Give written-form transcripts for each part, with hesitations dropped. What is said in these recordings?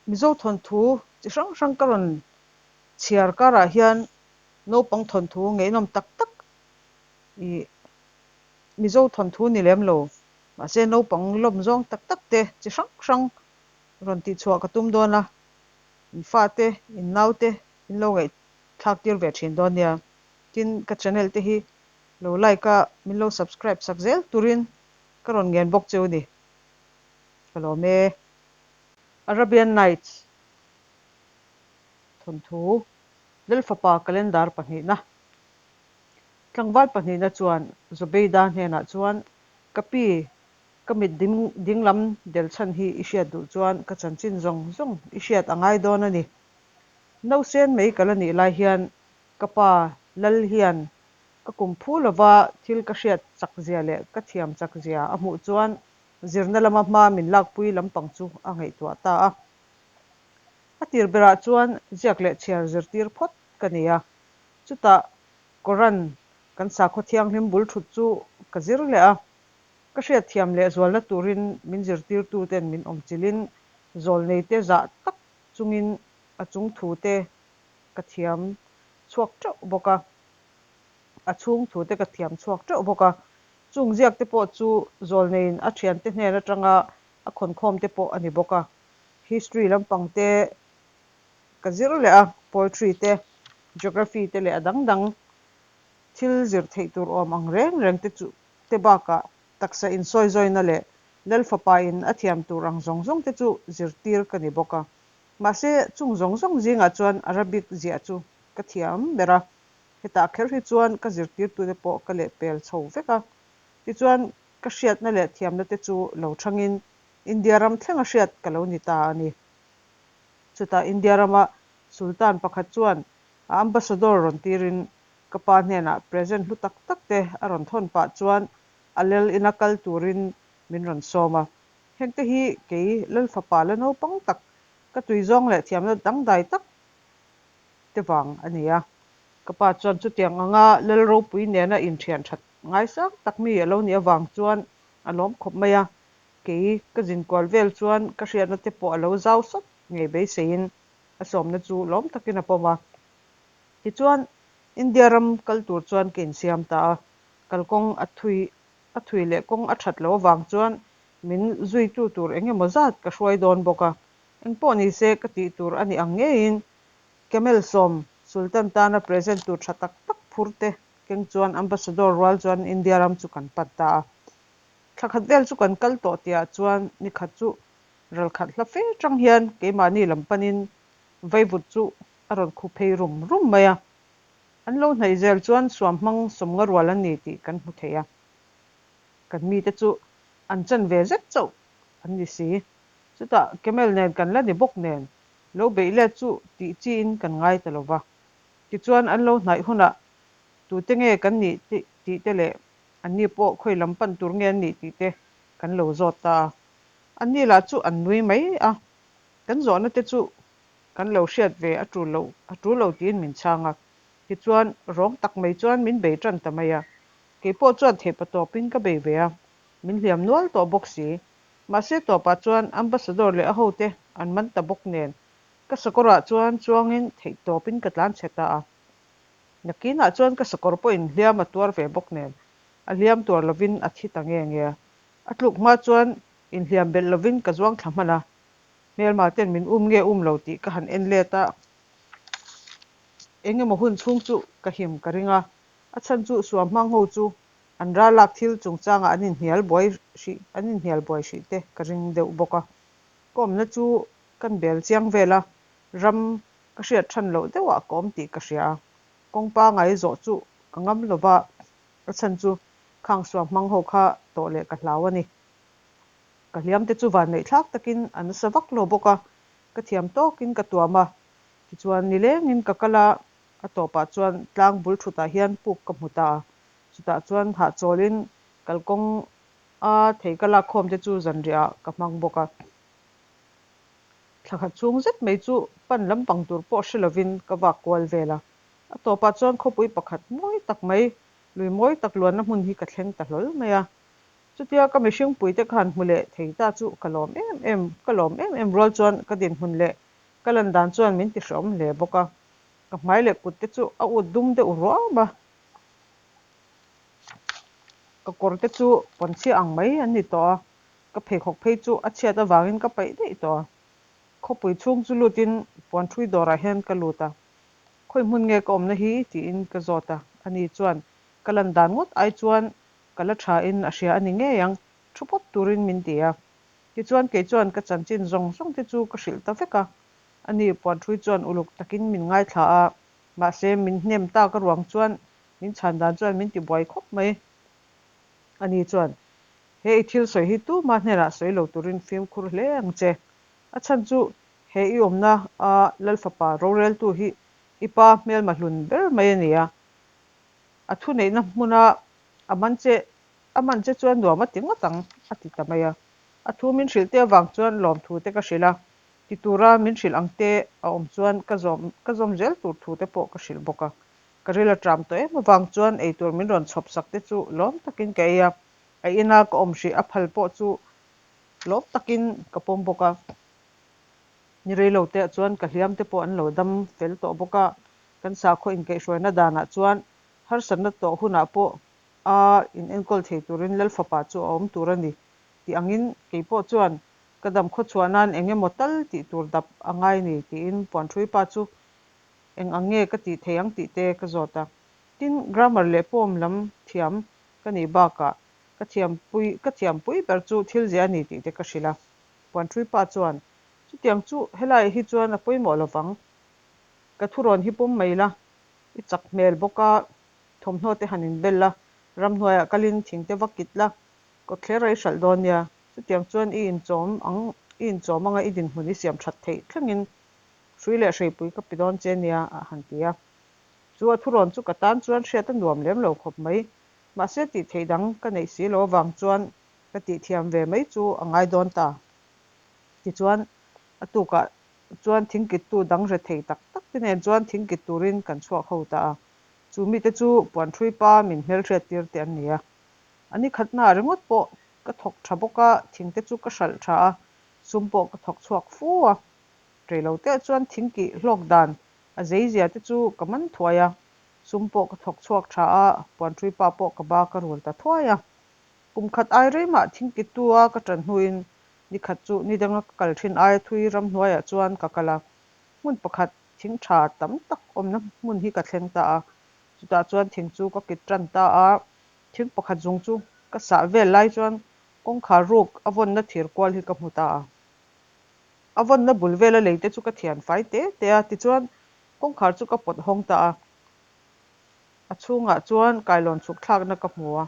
Mizo thawnthu chi hrang hrang ka rawn chhiar karah hian naupang thawnthu ngeihnawm tak tak ih Mizo thawnthu ni lem lo mahse naupang lawm zawng tak tak te chi hrang hrang rawn tihchhuah ka tum dawn a, in fate in naute in lo ngaihthlak tir ve thin dawn nia. Tin, ka channel te hi lo like a min lo subscribe sak zel turin ka rawn ngen bawk cheu ni. Ka lawm e. Arabian Nights thawnthu Lalfapa Calendar pahnihna Tlangval pahnihna chuan Zubeida hnenah chuan, Ka pi, ka mit ding dinglam del chhan hi i hriat duh chuan ka chanchin zawng zawng i hriat a ngai dawn a ni. Nausen mai ka la nih lai hian ka pa Lal hian ka kum phu lova thil ka hriat chak zia leh ka thiam chak zia a hmuh chuan zirna lama hma min lakpui lampang chu a ngaihtuah ta a. A tir berah chuan ziak leh chhiar zirtir phawt ka ni a, chutah Koran kan sakhaw thianghlim bul thut chu ka zir leh a, ka hriatthiam leh zualna turin min zirtirtuten min awmchilhin zawlneite zah tak chungin a chung thute ka thiam chhuak teuh bawk a, a chhung thute ka thiam chhuak teuh bawk a, chung ziak te pawh chu zawlneiin a thiante hnen atanga a khawnkhawm te pawh a ni bawk a, history lampang te ka zir leh a, poetry te, geography te leh a dang dang thil zir theih tur awm ang reng reng te chu te bakah taksa insawizawina leh Lal fapa in a thiam tur ang zawng zawng te chu zirtir ka ni bawk a. Mahse, chung zawng zawng zingah chuan Arabic ziah chu ka thiam ber a, hetah kher hi chuan ka zirtirtute pawh ka lehpel chho vek a. Tichuan, ka hriatna leh thiamna te chu lo thangin India ram thlenga hriat ka lo ni ta a ni. Chutah India rama Sultan pakhat chuan a ambassador rawn tirin ka pa hnenah present hlu tak tak te a rawn thawn pah chuan a lel ina kal turin min rawn sawm a. Hengte hi kei lal fapa la naupang tak, ka tui zawng leh thiamna dangdai tak te vang a ni a. Ka pa chuan chutiang anga lal ropui nena inthian that ngaisang tak mi a lo nih avang chuan a lawm khawp mai a. Kei ka zinkual vel chuan ka hriatna te pawh a lo zau sawt ngei beiseiin a sawmna chu lawm takin a pawm a. Tichuan, India ram kal tur chuan ka insiam ta a, kalkawng a thui a thui leh kawng a that loh avang chuan min zuitu tur eng emaw zat ka hruai dawn bawk a. Engpawh ni se ka tih tur a ni ang ngeiin Camel sawm Sultan tana present tur tha tak tak phur te keng chuan Ambassador rual chuan India ram chu kan pan ta a. Thla khat vel chu kan kal tawh tihah chuan ni khat chu ral khat hla fe chang hian keimahni lam panin vaivut chu a rawn khu phei rum rum mai a. An lo hnaih zel chuan suam hmang sawmnga rual an ni tih kan hmu thei a. Kan mite chu an chan ve zet chauh an ni si. Chutah Camel nen kan la ni bawk nen lo beih let chu tih chiin kan ngai ta lo va. Tichuan an lo hnaih hunah tute nge kan nih tih te leh Anni pawh khawi lam pan tur nge an nih tih te kan lo zawt ta a. Anni lah chu an nui mai a, kan zawhna te chu kan lo hriat ve a tul lo a tul lo tiin min chhang a. Tichuan rawng tak mai chuan min bei tan ta mai a. Kei pawh chuan theihpa tawpin ka bei ve a, min hliam nual tawh bawk si. Mahse tawpah chuan Ambassador leh a hote an man ta bawk nen ka sakawrah chuan chuangin theih tawpin ka tlan chhe ta a. Nakinah chuan ka sakawr pawhin hliam a tuar ve bawk nen, a hliam tuar lovin a thi ta nge nge. A tluk hma chuan inhliam belh lovin ka zuang thla hman a, hmelma ten min um nge um lo tih ka han en let a, eng emaw hun chhung chu ka him ka ring a, a chhan chu suam hmang ho chu an ral lak thil chungchangah an inhnial buai hrih an inhnial buai hrih te ka ring deuh bawk a. Ka awmna chu kan bel chiang vel a, ram Ka hriat than loh deuhah ka awm tih ka hria a, kawng pangai zawh chu ka ngam lo va, a chhan chu khang suam hmang ho kha tawh leh ka hlau a ni. Ka hliam te chu vanneih thlak takin a nasa vak lo bawk a, ka thiam tawkin ka tuam a, tichuan nilengin ka kal a, a tawpah chuan tlang bul thutah hian puk ka hmu ta a, chutah chuan hahchawlin kalkawng a thei ka lakkhawm te chu zanriah ah ka hmang bawk a. Thla khat chhung zet mai chu pan lampang tur pawh hre lovin ka vak kual vel a. A tawpah chuan khawpui pakhat mawi tak mai, lui mawi tak luanna hmun hi ka thleng ta hlawl mai a. Chutia ka mihring puite ka han hmu leh thei ta chu ka lawm em em, ka lawm em em rual chuan ka dinhmun leh ka lan dan chuan min ti hrehawm hle bawk a. Ka hmai leh kut te chu a ut dum deuh ruam a. Ka kawr te chu pawnchhia ang mai an ni tawh a, ka pheikhawk phei chu a chhiat avangin ka paih daih tawh a. Khawpui chhung chu lutin puanthui dawrah hian ka lut a, Khawi hmun nge ka awmna hi? tiin ka zawt a, ani chuan ka lan dan ngawt ai chuan ka la tha in a hria a ni ngei ang, thu pawp turin min ti a. Tichuan kei chuan ka chanchin zawng zawng te chu ka hrilh ta vek a, ani puanthui chuan uluk takin min ngaithla a, mahse min hnem tak aruang chuan min chhan dan chuan min ti buai khawp mai. Ani chuan, He i thil sawi hi tuma hnenah sawi lo turin fimkhur hle ang che. A chhan chu he i awmna a Lalfapa roreltu hi i pa hmelma hlun ber mai a ni a. A thuneihna hmuna a man che a man che chuan nuam a ti ngawt ang, a ti ta mai a. A thu min hrilh te avang chuan lawmthu te ka hrilh a, ti tura min hrilh ang te a awm chuan ka zawm ka zawm zel tur thu te pawh ka hrilh bawk a. Ka ril a ṭam tawh em avang chuan eitur min rawn chhawp sak te chu lawm takin ka ei a, a ina ka awm hrih a phal pawh chu lawm takin ka pawm bawk a. Ni rei lo te ah chuan ka hliam te pawh an lo dam fel tawh bawk a, kan sakhaw inkaihhruaina danah chuan harsatna tawh hunah pawh a in enkawl thei turin Lalfapa chu a awm tur a ni tih angin kei pawh chuan ka dam khawchhuah nan eng emaw tal tih tur dap a ngai ni tiin puanhrui pa chu eng ang nge ka tih theih ang tih te ka zawt a. Tin, grammar leh poem lam thiam ka nih bakah ka thiampui ka thiampui ber chu thil ziah a ni tih te ka hrilh a. Puanhrui pa chuan, Chutiang chu helaiah hi chuan a pawimawh lo vang. Ka thurawn hi pawm mai la, i chak hmel bawk a, thawmhnaw te han inbel la, ramhnuaiah kalin thing te va kit la, kawtthler a i hralh dawn nia. Chutiang chuan i inchawm ang i inchawm anga i dinhmun i siam that theih thlengin hrui leh hreipui ka pe dawn che nia, a han ti a. Chu a thurawn chu ka tan chuan hriat a nuam lem lo khawp mai. Mahse tih theih dang ka neih si lo avang chuan ka tih thiam ve mai chu a ngai dawn ta. Tichuan a tukah chuan thingkittu dang hre thei tak tak te nen chuan thingkit turin kan chhuak ho ta a. Chu mite chu puanhrui pa min hmelhriat tir te an ni a. A ni khatnaah ringawt pawh ka thawk tha bawk a, thingte chu ka hralh tha a, sum pawh ka thawk chhuak fu a. Rei lo te chuan thingkih hlawk dan a zeizia te chu ka man thuai a, sum pawh ka thawk chhuak tha a, puanhrui pa pawh ka ba ka rul ta thuai a. Kum khat ai rei mah thingkittu a ka ṭan hnuin ni khat chu ni danga ka kal ṭhin aia thui ramhnuaiah chuan ka kal a, hmun pakhat thing ṭha tam tak awmna hmun hi ka thleng ta a, chutah chuan thing chu ka kit ṭan ta a, thing pakhat zung chu ka sah vel lai chuan kawngkhar ruk a vawnna thir kual hi ka hmu ta a. A vawnna bul vela lei te chu ka thian fai te te a, tichuan kawngkhar chu ka pawt hawng ta a. A chhungah chuan kailawn chhuk thlakna ka hmu a,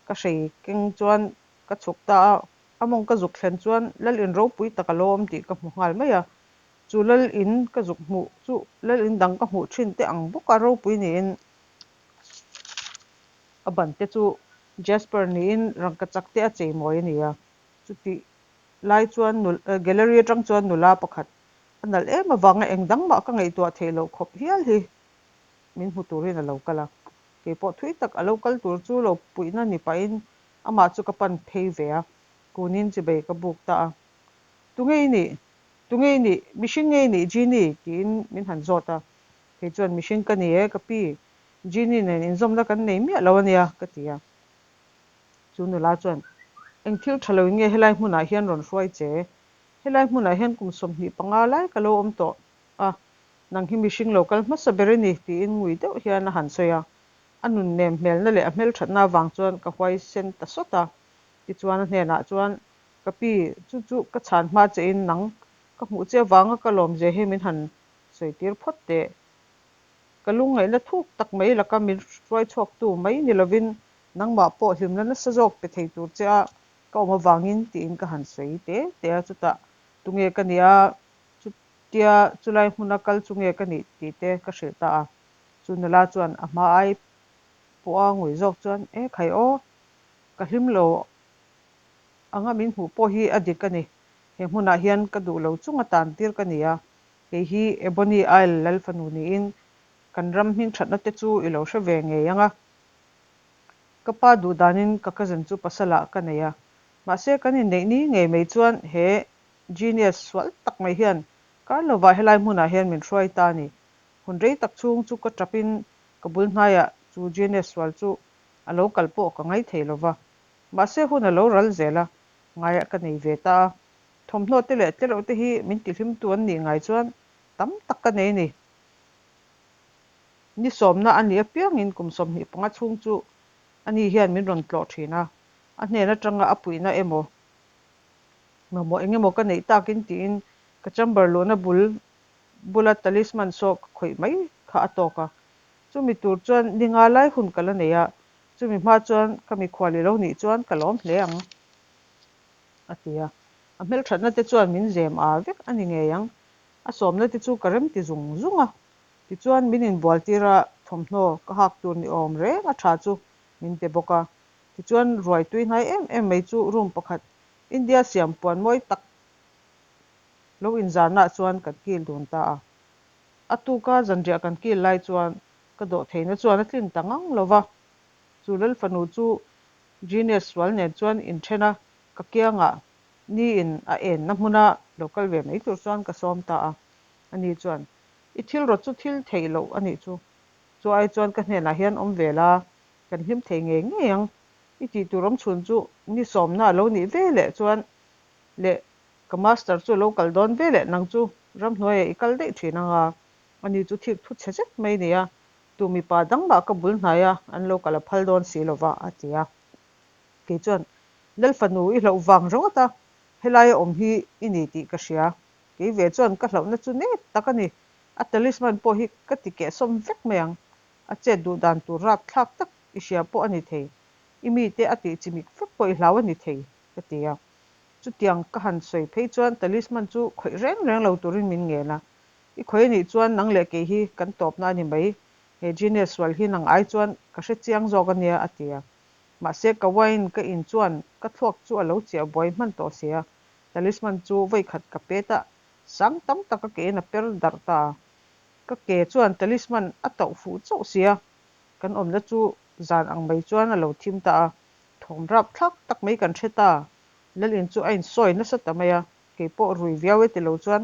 ka hrei keng chuan ka chhuk ta a, a mawng ka zuk thlen chuan lal in ropui tak a lo awm tih ka hmu nghal mai a, chu lal in ka zuk hmuh chu lal in dang ka hmuh thin te ang bawk a ropui niin a ban te chu Jasper niin rangkachak te a chei mawi a ni a, chutih lai chuan gallery atang chuan nula pakhat a nalh em avanga eng dang mah ka ngaihtuah theih loh khawp hial hi min hmu turin a lo kal a, kei pawh thui tak a lo kal tur chu lo puihna ni pahin amah chu ka pan phei ve a, kunin chibei ka buk ta a. Tunge i nih? Tunge i nih? Mihring nge i nih Genie? tiin min han zawt a, kei chuan mihring ka ni e ka pi, Genie nen inzawmna kan nei miah lo ania ka ti a. Chu nula chuan, Eng thil tha lo in nge helai hmunah hian rawn hruai che? Helai hmunah hian kum 25 lai ka lo awm tawh a, Nang hi mihring lo kal hmasa ber i ni, tiin ngui deuh hian a han sawi a. A nun nem hmelna leh a hmelthatna avang chuan ka huaisen ta sawt a. Tichuan a hnenah chuan, Ka pi, chu chu ka chhan hma chein nang ka hmuh che avanga ka lawmzia hi min han sawi tir phawt teh. Ka lungngaihna thuk tak mai laka min hruai chhuaktu mai ni lovin nangmah pawh hlimna nasa zawk pe thei tur che a ka awm avangin tiin ka han sawi te te a. Chutah tunge ka nia? Chutia chulai hmuna kal chu nge ka nih tih te ka hrilh ta a. Chu nula chuan a hma ai pawha ngui zawk chuan, E khai aw, ka hlim lo anga min hmuh pawh hi a dik a ni. He hmunah hian ka duh lo chunga tan tir ka ni a, kei hi Ebony Isle lal fanu niin kan ram hming thatna te chu i lo hre ve ngei ang a. Ka pa duh danin ka cousin chu pasalah ka nei a, mahse kan inneih ni ngei mai chuan he genius sual tak mai hian kar lovah helai hmunah hian min hruai ta a ni. Hun rei tak chhung chu ka tap in ka bul hnaiah chu genius sual chu a lo kal pawh ka ngai thei lova. Mahse hun a lo ral zel a, ngaiah ka nei ve ta a. Thawmhnaw te leh tlereuh te hi min tihlimtu an nih ngai chuan tam tak ka nei a ni. Ni sawmna a nih apiangin kum 25 chhung chu ani hian min rawn tlawh thin a, a hnen atanga a puihna emaw mamawh eng emaw ka neih takin tiin ka chamber luhna bul bula talisman saw ka khawih mai kha a tawk a. Chumi tur chuan ni nga lai hun ka la nei a, chumi hma chuan ka mikhual i lo nih chuan ka lawm hle ang, a ti a. A hmelthatna te chuan min zem a vek a ni ngei ang. A sawmna te chu ka rem ti zung zung a. Tichuan min inbual tir a, thawmhnaw ka hak tur ni awm reng a tha chu min pe bawk a. Tichuan ruai tui hnai em em mai chu room pakhat India siam puan mawi tak lo inzarnaah chuan kan kil dun ta a. A tuka zanriah kan kil lai chuan ka dawhtheihna chuan a tlin ta ngang lo va. Chu Lalfanu chu Genius sual nen chuan inthen a, ka kiangah niin a enna hmuna lo kal ve mai tur chuan ka sawm ta a. Ani chuan, I thil rawt chu thil theih loh a nih chu. Chu ai chuan ka hnenah hian awm ve la, kan hlim thei ngei ngei ang. I tih tur awm chhun chu ni sawmna a lo nih ve leh chuan leh ka master chu a lo kal dawn ve leh nang chu ramhnuaiah i kal daih thin ang a. Ani chu thik thu chhe zet mai nia, tu mipa dang mah ka bul hnaia an lo kal a phal dawn si lova, a ti a. Kei chuan, Lalfanu i hlauh vang ringawt a, helaia awm hi i ni tih ka hria. Kei ve chuan ka hlauhna chu nep tak a ni. A talisman pawh hi ka ti kehsawm vek mai ang. A chet duh dan tur rapthlak tak i hria pawh a ni thei. I mite a tih chimik vek pawh i hlau a ni thei, ka ti a. Chutiang ka han sawi phei chuan talisman chu khawih reng reng lo turin min ngen a. I khawih a nih chuan nang leh kei hi kan tawpna a ni mai. He genius sual hi nang ai chuan ka hre chiang zawk a nia, a ti a. Mahse ka wine ka in chuan ka thluak chu a lo chiah buai hman tawh si a. Talisman chu vawikhat ka pet a, sang tam tak a kein a per darh ta a. Ka ke chuan talisman a tauh fuh chauh si a, kan awmna chu zan ang mai chuan a lo thim ta a, thawm rap thlak tak mai kan hre ta. Lalin chu a insawi nasa ta mai a, kei pawh rui viau e ti lo chuan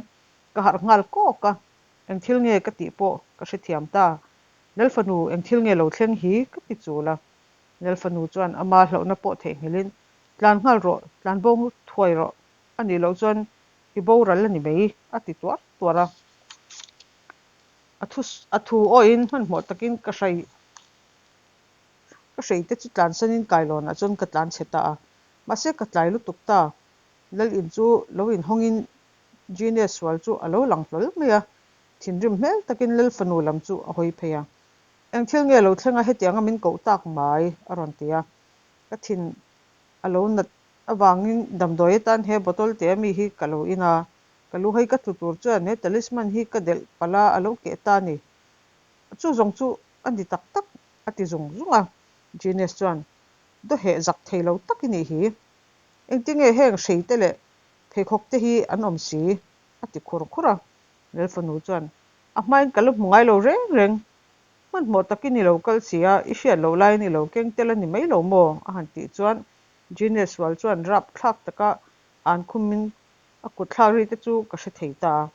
ka harh nghal kawk a, eng thil nge ka tih pawh ka hrethiam ta. Lalfanu eng thil nge lo thleng hi ka ti chul a. Lalfanu chuan ama hlauhna pawh theihnghilhin Tlan nghal rawh, tlan bo thuai rawh, a nih loh chuan i boral a ni mai, a ti tuar tuar a. A thu a thu awiin hmanhmawh takin ka hrai ka hreite chu tlansanin kailawnah chuan ka tlan chhe ta a. Mahse ka tlai lutuk ta. Lal in chu lo inhawngin Genius sual chu a lo lang hlawl mai a, thinrim hmel takin Lal fanu lam chu a hawi phei a. Eng thil nge lo thleng a hetianga min koh tak mai? a rawn ti a. Ka thin a lo nat avangin damdawi atan he bottle te ami hi ka lo in a, ka lu hei ka tlu tur chuan he talisman hi ka delh palh a, a lo keh ta a ni. Chu zawng chu a ni tak tak a ti zung zung a. Genius chuan, Dawheh zak thei lo tak i nih hi. Engtinge heng hrei te leh pheikhawk te hi an awm si? a ti khur khur a. Lalfanu chuan, A hmain ka la hmu ngai lo reng reng. Hmanhmawh takin i lo kal si a, i hriat loh laiin i lo keng tel a ni mai lo maw? a han tih chuan Genius sual chuan rapthlak taka an khumin a kut thlak ri te chu ka hre thei ta a.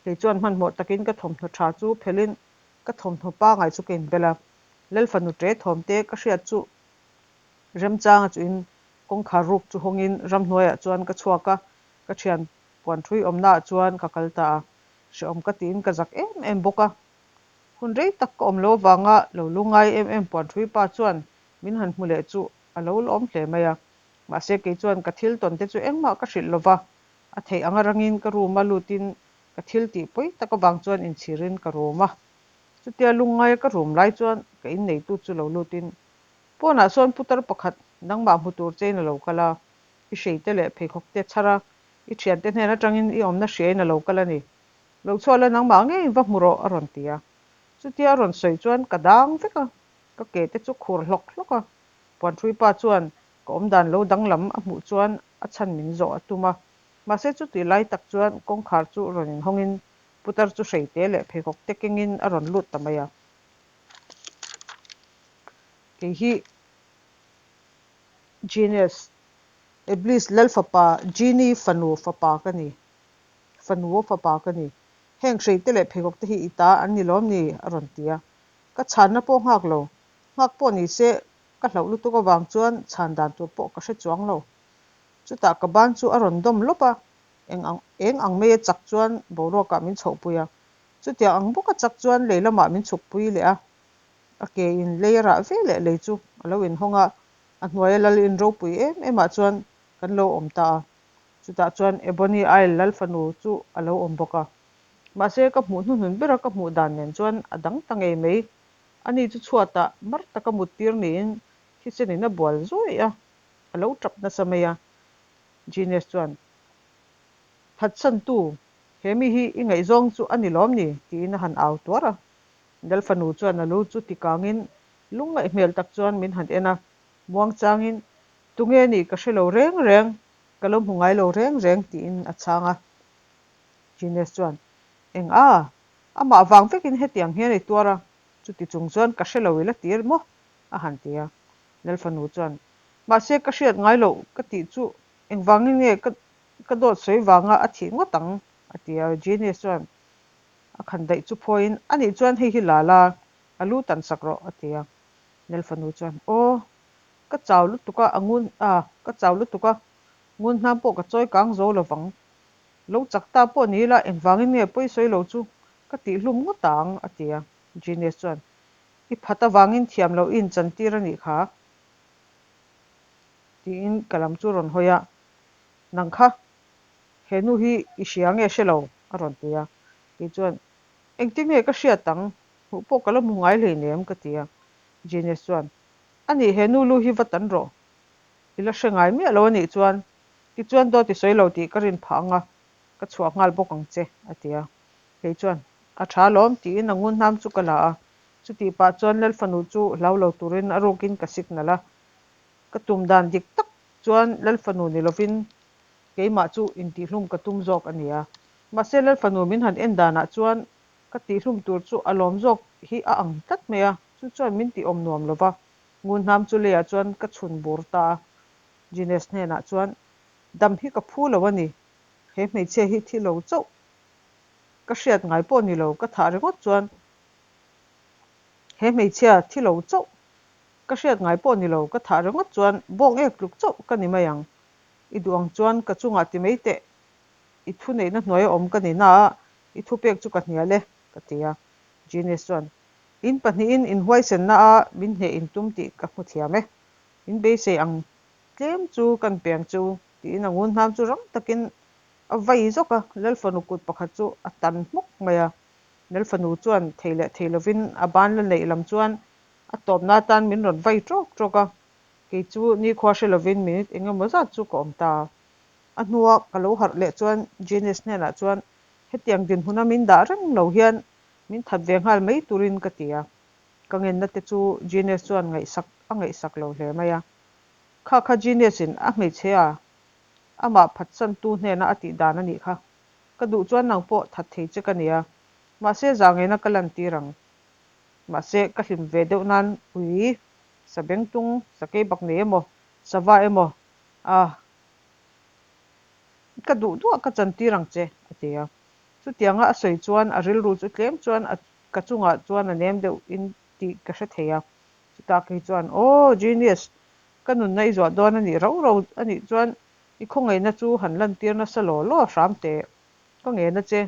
Kei chuan hmanhmawh takin ka thawmhnaw tha chu phelhin ka thawmhnaw pangai chu ka inbel a. Lalfanu ṭe thawm te ka hriat chu remchanga chuin kawngkhar ruk chu hawngin ramhnuaiah chuan ka chhuak a, ka ṭhian puanṭhui awmnaah chuan ka kal ta a. Hrehawm ka tiin ka zak em em bawk a. Hun rei tak ka awm lo avanga lo lungai em em puanṭhui pa chuan min han hmu leh chu a lo lawm hle mai a. Mahse kei chuan ka thil tawn te chu engmah ka hrilh lova, a theih anga rangin ka room a lutin ka thil tih pawi tak avang chuan inchhirin ka room a. Chutia lungngaia ka room lai chuan ka inneitu chu lo lutin pawnah sawn putar pakhat nangmah hmu tur chein a lo kal a, i hreite leh pheikhawk te chhar a, i thiante hnen atangin i awmna hriain a lo kal a ni. Lo chhuah la nangmah ngeiin va hmu rawh a rawn ti a. Chutia a rawn sawi chuan ka dang vek a, ka ke te chu khur hlawk hlawk a. Puanṭhui pa chuan ka awmdan lo danglam a hmuh chuan a chhan min zawh a tum a. Mahse chutih lai tak chuan kawngkhar chu rawn inhawngin putar chu hreite leh pheikhawk te kengin a rawn lut ta mai a. Kei hi. Genius, Iblis lal fapa Genie fanu fapa ka ni. Fanu fapa ka ni. Heng hreite leh pheikhawk te hi i ta an ni lawm ni? a rawn ti a. Ka chhanna pawh nghak lo. Nghak pawh ni se ka hlauh lutuk avang chuan chhan dan tur pawh ka hre chuang lo. Chutah ka ban chu a rawn dawm lawp a, eng ang eng ang maia chak chuan boruakah min chhohpui a. Chutiang ang bawka chak chuan lei lamah min chhukpui leh a. A ke in lei a rah ve leh lei chu a lo inhawng a, a hnuaia lal in ropui em emah chuan kan lo awm ta a. Chutah chuan Ebony Isle lal fanu chu a lo awm bawk a. Mahse ka hmuh hnuhnun bera ka hmuh dan nen chuan a dang ta ngei mai. Ani chu chhuatah mar taka mut tir niin thisenin a bual zuaih a, a lo tap nasa mai a. Genius chuan, Phatsantu, he mi hi i ngaihzawng chu a ni lawm ni? tiin a han au tuar a. Lal fanu chuan a lu chu tikangin lungngaih hmel tak chuan min han en a, muangchangin, Tunge nih ka hre lo reng reng, ka lo hmu ngai lo reng reng tiin a chhang a. Genius chuan, Eng a? Amah vang vekin hetiang hian i tuar a, chuti chung chuan ka hre lo i la tir maw? a han ti a. Lal fanu chuan, Mahse ka hriat ngai loh ka tih chu engvangin nge ka ka dawt sawi vanga a thih ngawt ang? a ti a. Genius chuan, A khan daih chu phawiin, Anih chuan hei hi la la, a lu tan sak rawh, a ti a. Nel fanu chuan, Aw, ka chau lutuk a, a ngun a, ka chau lutuk a, ngun hnam pawh ka chawi kang zo lo vang. Lo chak ta pawh ni ila, engvangin nge pawi sawi lo chu ka tihhlum ngawt ang, a ti a. Genius chuan, I phat avangin thiam loh i inchantir a nih kha, tiin ka lam chu rawn hawi a, Nang kha, He nu hi i hria nge hre lo? a rawn ti a. Kei chuan, Engtin nge ka hriat ang? Hmuh pawh ka la hmu ngai hleinem ka ti a. Genius chuan, A nih he nu lu hi va tan rawh. I la hre ngai miah lo a nih chuan, tichuan dawt i sawi lo tih ka rin phah ang a, ka chhuah nghal bawk ang che, a ti a. Kei chuan, A tha lawm, tiin a ngun hnam chu ka la a. Chutih pah chuan Lal fanu chu hlau lo turin a rukin ka signal a. Ka tum dan dik tak chuan Lal fanu ni lovin Keimah chu intihhlum ka tum zawk a nia. Mahse Lal fanu min han en danah chuan ka tihhlum tur chu a lawm zawk hi a ang tlat mai a, chu chuan min tih awm nuam lo va. Ngunhnam chu leiah chuan ka chhun bur ta a. Genius hnenah chuan, Dam hi ka phu lo a ni. He hmeichhia hi thi lo chauh ka hriat ngai pawh ni lo, ka thah ringawt chuan he hmeichhia thi lo chauh ka hriat ngai pawh ni lo, ka thah ringawt chuan bawng ek tluk chauh ka ni mai ang. I duh ang chuan ka chungah ti mai teh, i thuneihna hnuaia awm ka ni na a, i thupek chu ka hnial e, ka ti a. Genius chuan, In pahnihin in huaisenna a min hneh in tum tih ka hmu thiam e. In beisei ang tlem chu kan pe ang che u, tiin a ngun hnam chu rang takin a vai zawk a, Lal fanu kut pakhat chu a tan hmawk mai a. Lal fanu chuan thei leh thei lovin a ban la neih lam chuan a tawpna atan min rawn vai ṭawk ṭawk a. Kei chu nikhua hre lovin minute eng emaw zat chu ka awm ta. A hnua ka lo harh leh chuan Genius hnenah chuan hetiang dinhmuna min dah reng lo hian min that ve nghal mai turin ka ti a. Ka ngenna te chu Genius chuan ngaihsak a ngaihsak lo hle mai a. Kha kha Genius in a hmeichhe a, amah phatsantu hnena a tih dan a nih kha. Ka duh chuan nang pawh that thei che ka nia. Mahse zangena ka lantir ang. Mahse ka hlim ve deuh nan ui. Sabengtung, sakei bak nei emaw, sava emaw, a ka duh duah ka chantir ang che, a ti a. Chutianga a sawi chuan a rilru chu tlem chuan a ka chungah chuan a nem deuh in tih ka hre thei a. Chutah kei chuan, Aw, Genius, ka nunna i zuah dawn a nih rau rau a nih chuan i khawngaihna chu han lantir nasa law law hram teh. Ka ngen a che,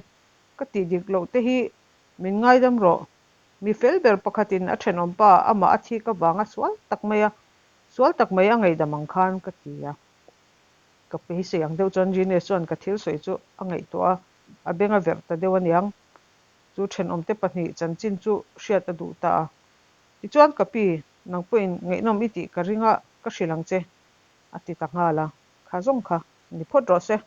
ka tih dik loh te hi min ngaidam rawh. Mi fel ber pakhatin a thenawmpa amah a thik avanga sual tak mai a, sual tak mai a ngaihdam ang khan ka ti a. Ka beisei ang deuh chuan Genius chuan ka thil sawi chu a ngaihtuah a, a beng a verh ta deuh aniang. Chu thenawmte pahnih chanchin chu hriat a duh ta a. Tichuan ka pi, nang pawhin ngaihnawm i tih ka ring a, ka hrilh ang che, a ti ta nghal a. Kha zawng kha ni phawt rawh se.